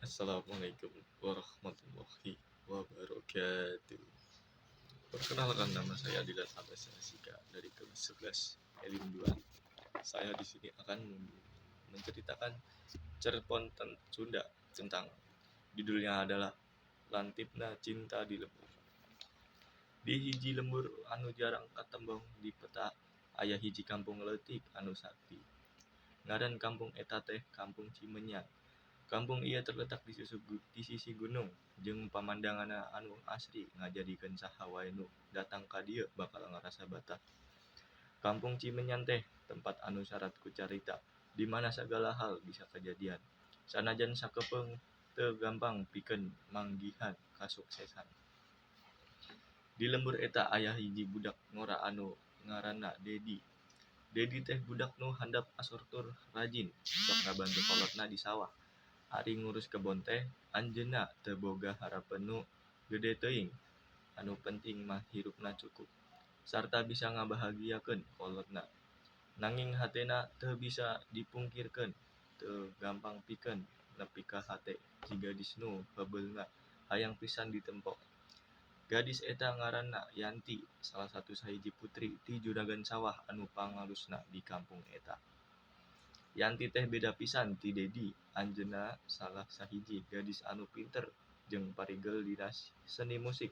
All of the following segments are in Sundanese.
Assalamualaikum warahmatullahi wabarakatuh. Perkenalkan, nama saya Dilan Abbas Rasika dari kelas 11 Elim 2. Saya di sini akan menceritakan cerpon Sunda tentang judulnya adalah Lantipna Cinta di Lembur. Di hiji lembur anu jarang katembong di peta aya hiji kampung leutik anu sakti. Ngaran kampung eta teh Kampung Cimenyan. Kampung ieu terletak di sisi gunung, jeung pamandanganna anu asri ngajadikeun saha wae nu datang ka dieu bakal ngarasa betah. Kampung Cimenyan teh tempat anu sarat ku carita, di mana sagala hal bisa kajadian, sanajan sakepeung teu gampang pikeun manggihan kasuksesan. Di lembur eta aya hiji budak ngora anu ngaranna Dedi. Dedi teh budak nu handap asor tur rajin, sok ngabantu kolotna di sawah. Ari ngurus kebon teh anjeunna teu boga harepan nu gede teuing, anu penting mah hirupna cukup sarta bisa ngabahagiakeun kolotna. Nanging hatena teu bisa dipungkirkeun teu gampang pikeun nepi ka hate si gadis nu heubeulna hayang pisan ditempo. Gadis eta ngaranna Yanti, salah sahiji putri ti juragan sawah anu pangalusna di kampung eta. Yanti teh beda pisan ti Dedi, anjeunna salah sahiji gadis anu pinter jeung parigel dina seni musik.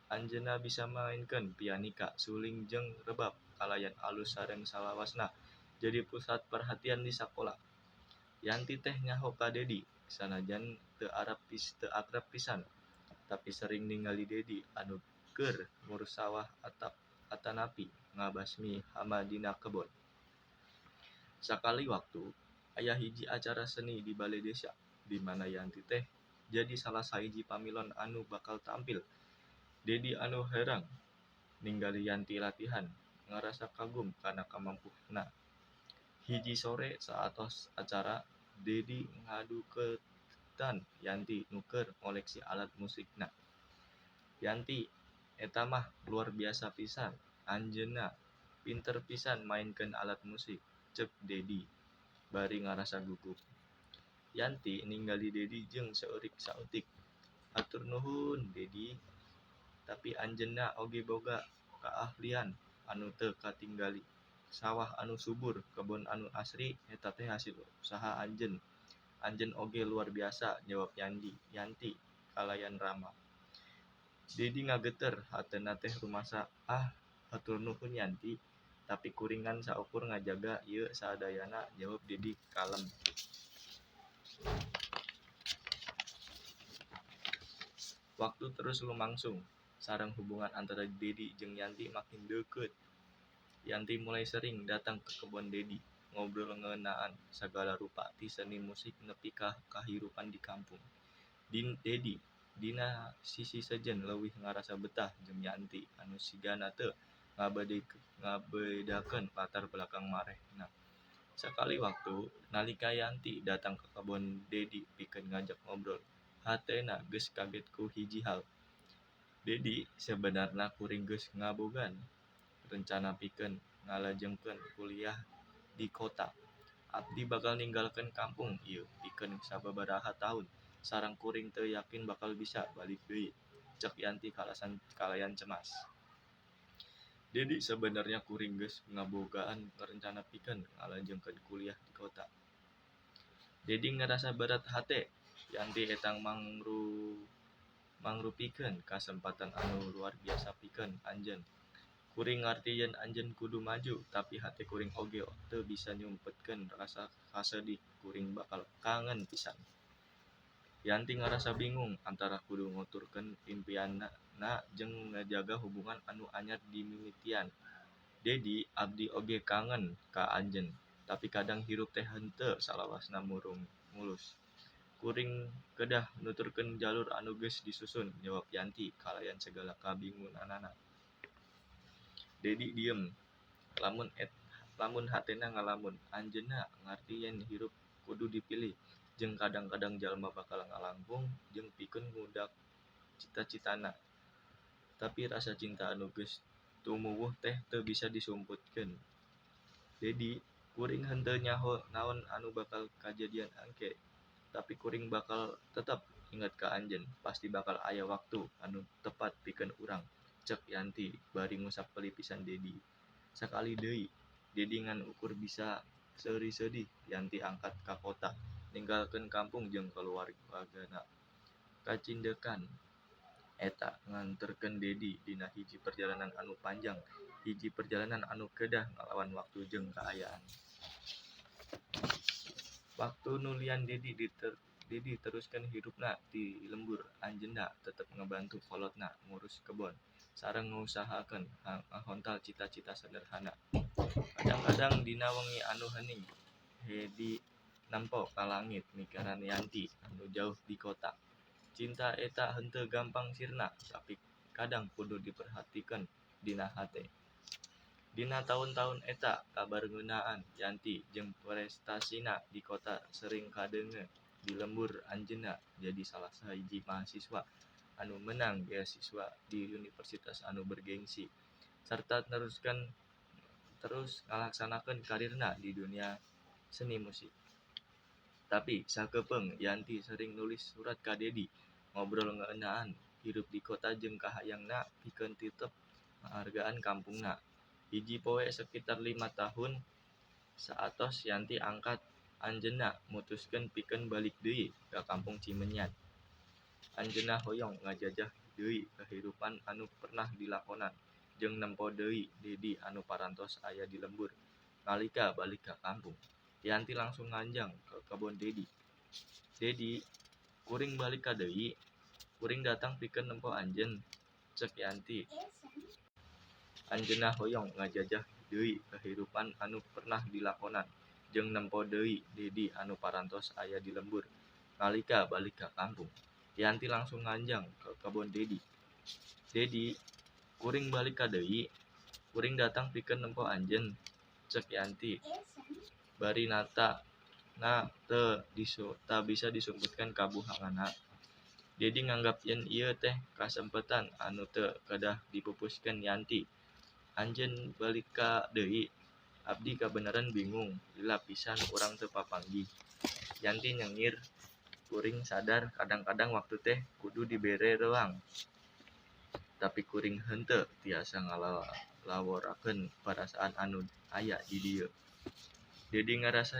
Anjeunna bisa maenkeun pianika, suling jeung rebab kalayan alus sareng salawasna jadi pusat perhatian di sakola. Yanti teh nyaho ka Dedi, sanajan teu akrab pisan, tapi sering ningali Dedi anu keur ngurus sawah atanapi ngabasmi hama dina kebon. Sakali waktu, aya hiji acara seni di bale desa, di mana Yanti teh jadi salah sahiji pamilon anu bakal tampil. Dedi anu herang ningali Yanti latihan, ngarasa kagum kana kamampuanna. Hiji sore saatos acara, Dedi ngaduketan Yanti nu keur ngoleksi alat musikna. "Yanti, eta mah luar biasa pisan, anjeunna pinter pisan maenkeun alat musik," ceuk Dedi bari ngarasa gugup. Yanti ningali Dedi jeung seurik saeutik. "Hatur nuhun, Dedi. Tapi anjeunna oge boga kaahlian anu teu katinggali. Sawah anu subur, kebon anu asri, eta teh hasil usaha anjeun. Anjeun oge luar biasa," jawab Yanti kalayan ramah. Dedi ngageter, hatena teh rumasa, "Ah, hatur nuhun Yanti, tapi kuring ngan saukur ngajaga ieu saadayana," jawab Dedi kalem. Waktu terus lumangsung, sareng hubungan antara Dedi jeung Yanti makin deukeut. Yanti mulai sering datang ka kebon Dedi, ngobrol ngeunaan sagala rupa ti seni musik nepi ka kahirupan di kampung. Dedi dina sisi sejen leuwih ngarasa betah jeung Yanti anu sigana teu ngabedakeun latar belakang marehna. Sakali waktu, nalika Yanti datang ka kebon Dedi pikeun ngajak ngobrol, hatena geus kaget ku hiji hal. "Dedi, sabenerna kuring geus ngabogaan rencana pikeun ngalajengkeun kuliah di kota. Abdi bakal ninggalkeun kampung ieu pikeun sababaraha taun sareng kuring teu yakin bakal bisa balik deui," ceuk Yanti kalayan cemas. "Dedi, sabenerna kuring geus ngabogaan rencana pikeun ngalajengkeun kuliah di kota." Dedi ngarasa berat hate. "Yanti, eta mangrupikeun kasempatan anu luar biasa pikeun anjeun. Kuring ngarti yen anjeun kudu maju, tapi hate kuring oge teu bisa nyumpetkeun rasa kasedih, kuring bakal kangen pisan." Yanti ngarasa bingung antara kudu nuturkeun impianna jeung ngajaga hubungan anu anyar dimimitian. "Dedi, abdi oge kangen ka anjeun, tapi kadang hirup teh henteu salawasna mulus. Kuring kedah nuturkeun jalur anu geus disusun," jawab Yanti kalayan sagala kabingunganana. Dedi diem, lamun hatena ngalamun. Anjeunna ngarti yen hirup kudu dipilih, jeung kadang-kadang jalma bakal ngalangkung jung pikeun ngudak cita-citana. Tapi rasa cinta anu geus tumuwuh teh teu bisa disumputkeun. "Dedi, kuring henteu nyaho naon anu bakal kajadian engke. Tapi kuring bakal tetep inget ka anjeun, pasti bakal aya waktu anu tepat pikeun urang, cek Yanti bari ngusap pelipisan Dedi. Sakali deui Dedi ngan ukur bisa seuri sedih. Yanti angkat ka kota, ninggalkeun kampung jeung kulawargana. Kacindekan eta nganterkeun Dedi dina hiji perjalanan anu panjang, hiji perjalanan anu kedah ngalawan waktu jeung kaayaan. Waktu nulian Dedi teruskeun hirupna di lembur. Anjeunna tetep ngabantu kolotna ngurus kebon sareng ngusahakeun ngahontal cita-cita sederhana. Kadang-kadang dina wengi anu hening, Dedi nempo ka langit mikiran Yanti anu jauh di kota. Cinta eta henteu gampang sirna, tapi kadang kudu dipertahankeun dina hate. Dina taun-taun eta, kabar ngeunaan Yanti jeung prestasina di kota sering kadenge di lembur. Anjeunna jadi salah sahiji mahasiswa anu meunang beasiswa di universitas anu bergengsi sarta terus ngalaksanakeun karirna di dunia seni musik. Tapi sakepeung Yanti sering nulis surat ka Dedi, ngobrol ngeunaan hirup di kota jeung kahayangna pikeun tetep ngahargaan kampungna. Hiji poe sekitar 5 tahun saatos Yanti angkat, anjeunna mutuskeun pikeun balik deui ka kampung Cimenyan. Anjeunna hoyong ngajajah deui kahirupan anu pernah dilakonan jeung nempo deui Dedi anu parantos aya di lembur. Nalika balik ka kampung, Yanti langsung nganjang ka kebon Dedi. "Dedi, kuring balik ka deui. Kuring datang pikeun nempo anjeun," cek Yanti. Anjeunna hoyong ngajajah deui kahirupan anu pernah dilakonan jeung nempo deui Dedi anu parantos aya di lembur. Nalika balik ka kampung, Yanti langsung nganjang ka kebon Dedi. "Dedi, kuring balik ka deui. Kuring datang pikeun nempo anjeun," cek Yanti bari natana teu bisa disumputkeun kabuhanganna. Dedi nganggap yen ieu teh kasempetan anu teu kedah dipupuskeun. "Yanti, anjeun balik ka deui? Abdi kabeneran bingung, lila pisan urang teu papanggih." Yanti nyengir, "Kuring sadar kadang-kadang waktu teh kudu dibere reuang. Tapi kuring henteu tiasa ngalaworakeun parasaan anu aya di dieu." Dedi ngarasa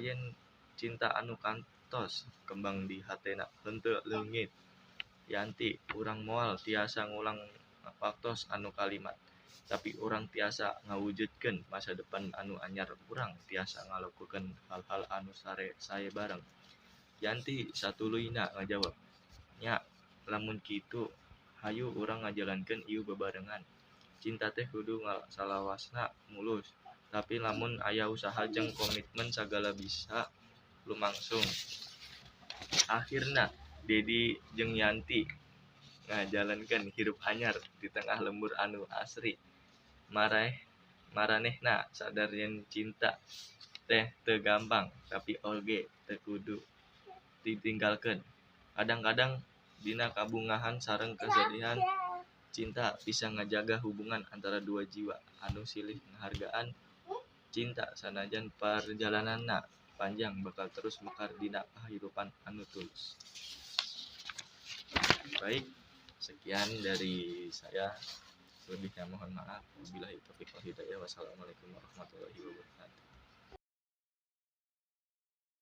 yen cinta anu kantos kembang di hatena henteu leungit. "Yanti, urang moal tiasa ngulang waktos anu kalimat. Tapi urang tiasa ngawujudkeun masa depan anu anyar, urang tiasa ngalakukeun hal-hal anu sae bareng." Yanti satuluyna ngajawab, "Nya, lamun kitu hayu urang ngajalankeun ieu babarengan. Cinta teh kudu salawasna mulus, tapi lamun aya usaha jeung komitmen sagala bisa lumangsung." Akhirna Dedi jeung Yanti ngajalankeun hirup anyar di tengah lembur anu asri. Maranehna sadar yen cinta teh teu gampang, tapi oge teu kudu ditinggalkeun. Kadang-kadang dina kabungahan sareng kesedihan, cinta bisa ngajaga hubungan antara dua jiwa anu silih ngahargaan. Cinta sanajan parjalananna panjang bakal terus mekar dina kahirupan anu tulus. Baik, sekian dari saya. Selebihnya mohon maaf. Wabillahi taufiq wal hidayah. Wassalamualaikum warahmatullahi wabarakatuh.